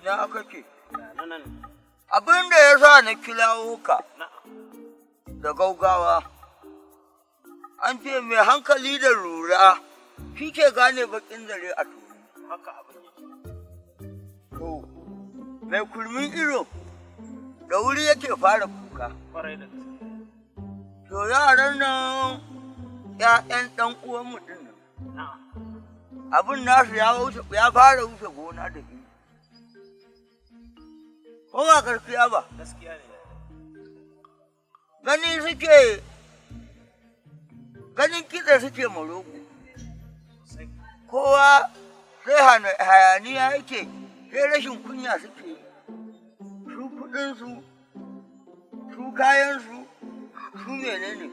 Ina kake? Nan. Abin da ya sa na kirawo ka da gaugawa, an ce mai hankali da lura shi ke gane bakin zare a turu. Haka abin yake. To, mai kurmin ido da wuri yake fara kuka. Kwarai da gaske. To, yaran nan, ‘ya'yan ɗan uwanmu ɗin nan, abin nasu ya wuce, ya fara wuce gona da iri. Ko ba gaskiya ba? Gaskiya ne. Gani suke, ganin kitse suke ma rogo. Sosai. Kowa sai hayaniya yake, sai rashin kunya suke yi. Su kuɗinsu, su kayansu, su menene.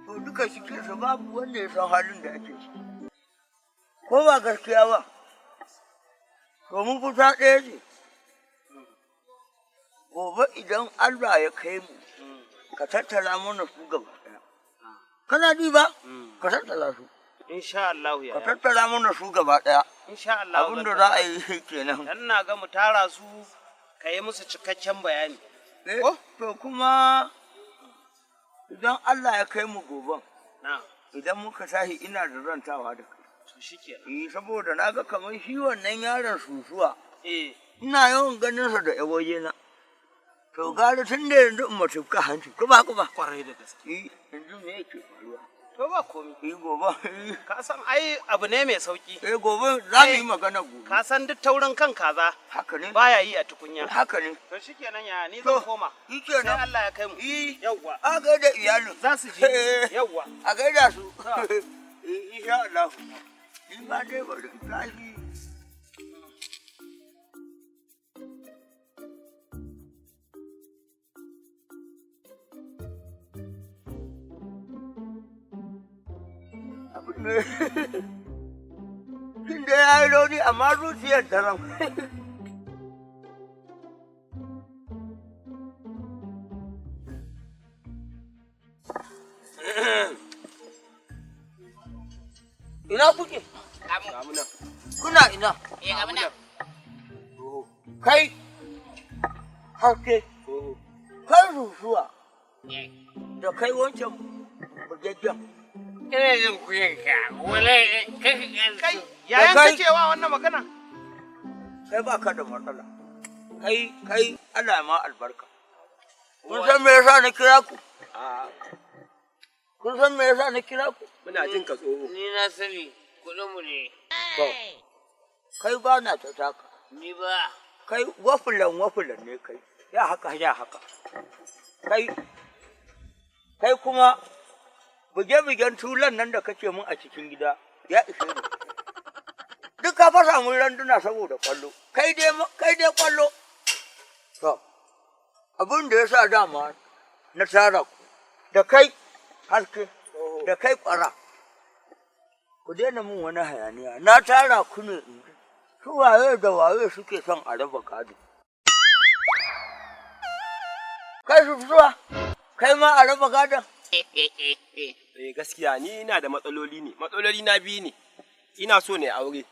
To, duka cikinsu babu wanda ya san halin da ake ciki. Ko ba gaskiya ba? To, mun fita ɗaya ce. Gobe idan Allah ya kai mu, ka tattara mana su gaba ɗaya. Kana ji ba? Ka tattara su. Insha Allah Ka yaya. tattara mana su gaba ɗaya. Insha Allah. Abin da za a yi kenan. Dan na ga mu tara su, ka yi musu cikakken bayani. Eh, to kuma idan Allah ya kai mu goben, idan muka tashi ina da zantawa da kai. To shikenan. Eh, saboda na ga kamar shi wannan yaron susuwa, ina yawan ganin sa da yawaye na. To, gara tun da yanzu in mutu ka hanci, ko ba ko ba. Kwarai da gaske. Eh, yanzu me yake faruwa? To, ba komi. Eh, gobe. Ka san ai abu ne mai sauki. Eh, gobe za mu yi magana gobe. Ka san duk taurin kan kaza Haka ne. baya yi a tukunya. Haka ne. To shikenan yaya, ni To, zan koma. shikenan. Sai Allah ya kai mu. Eh, Yawwa. a gaida iyalin. Za su ji. Yawwa. A gaida su. Eh, insha Allah. Ni ma dai bari in tashi. Abin ne. Tun da ya yi rauni, amma zuciyar daram. Ina kuke? Kuna ina? Eh, ga muna. Kai, haske, kai rusuwa, da kai wancan bugaggen. Ina jin kuyanka. Wallahi kai. Kai, yayan kai- kake wa wannan magana? Kai ba ka da matsala. Kai, kai, Allah ma albarka. Kun san me yasa na kira ku? Kun san me yasa na kira ku? Muna jin ka, tsoho. Ni na sani, kuɗin mu ne. To, kai ba na ta taka. Ni ba. Kai wafulan wafulan ne kai. Ya haka, ya haka. Kai, kai kuma buge-bugen tulan nan da kake mun a cikin gida ya ishe ni. Duk ka fasa mun randuna saboda kwallo. Kai dai kai dai kwallo. To, abin da ya sa dama na tara ku, da kai haske, da kai kwara. Ku daina mun wani hayaniya. Na tara ku ne in ji su waye da waye suke son a raba gado. Kai su zuwa, kai ma a raba gadon. Eh, gaskiya ni ina da matsaloli ne. Matsaloli na biyu ne. Ina so ne aure.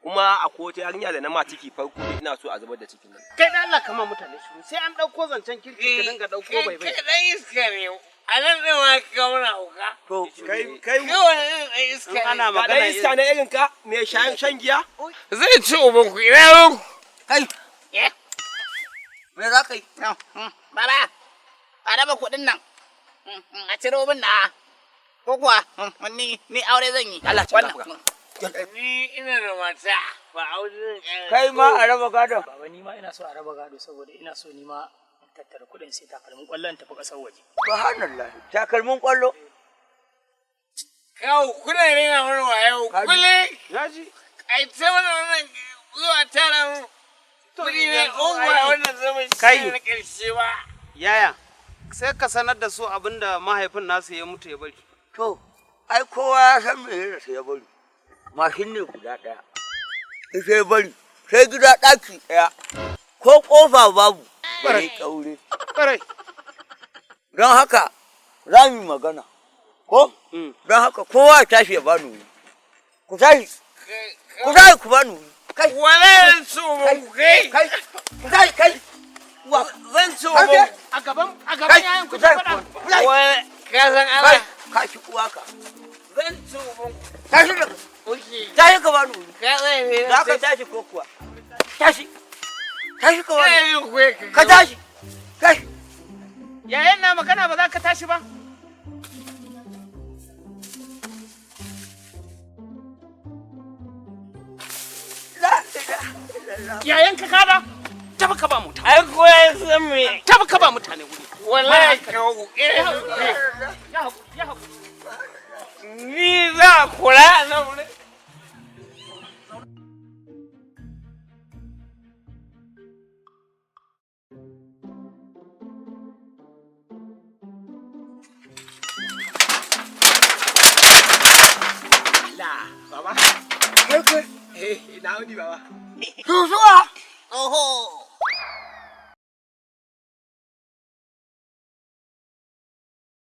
Kuma akwai wata yarinya da na ma ciki farko ne, ina so a zubar da cikin nan. Kai da Allah kama mutane shiru, sai an ɗauko zancen kirki ka dinga ɗauko bai bai. Kai ɗan iska ne. A nan ɗin ma ka mana hauka. To, Kai kai Kai wani irin ɗan iska In ne. ana ga magana dan iska na irin ka mai shan shan giya? Zai ci uban ku, ina ruwan ku. Kai, Eh? me za ka yi? Baba, a raba kuɗin nan. A ciro min na. Ko kuwa ni aure zan yi. Allah ci Wannan. gafara. Ni ina da mata, ba aure zan ƙara. Kai ma a raba gadon. Baba, ni ma ina so a raba gado saboda ina so ni ma in tattara kuɗin sai takalmin ƙwallon tafi ƙasar waje. Subhanallah. Takalmin kwallo. Kawo kuna rena mana wayo. Kaji. Kule. Yaji. Ai ta mana wannan zuwa tara mu. Kuɗi ne, yanzu in ba wannan zaman shi Kai. ne na ƙarshe ba. Yaya, sai ka sanar da su abinda mahaifin nasu ya mutu ya bari. To, ai kowa ya san me ya rasa ya bari. Mashin ne guda ɗaya. Ita ya bari. Sai gida ɗaki ɗaya. Ko ƙofa babu. Bare ƙaure. Kwarai. Don haka za mu yi magana. Ko? Mm. Don haka kowa ya tashi ya bani wuri. Ku tashi. Ku tashi ku bani wuri. Kai. Wallahi su Kai. kai. Kai. Kai kai. Wa. Zan ci Kai. uban. A gaban Kai. yayan ku Kai. ta faɗa. Kai. Wai ka san Kai. Allah. Ka ci uwa ka. Zan ci uban. Tashi daga. Oke. Tashi ka bani wuri. Ka tsaya ne. Za ka tashi ko kuwa? Tashi. Tashi ka bani. Ina yin kuwa Ka tashi. Kai. Yayan na magana ba za ka tashi ba. La ilaha illallah. Yayan ka kada? Tafi ka ba mutane. Ai ko ya san me. Tafi ka ba mutane wuri. Wallahi ka Ya haƙuri, ya haƙuri. Ni za a kula a nan wurin. Allah, baba. Kai kai. Eh, ina wuni baba. Susuwa. Oho.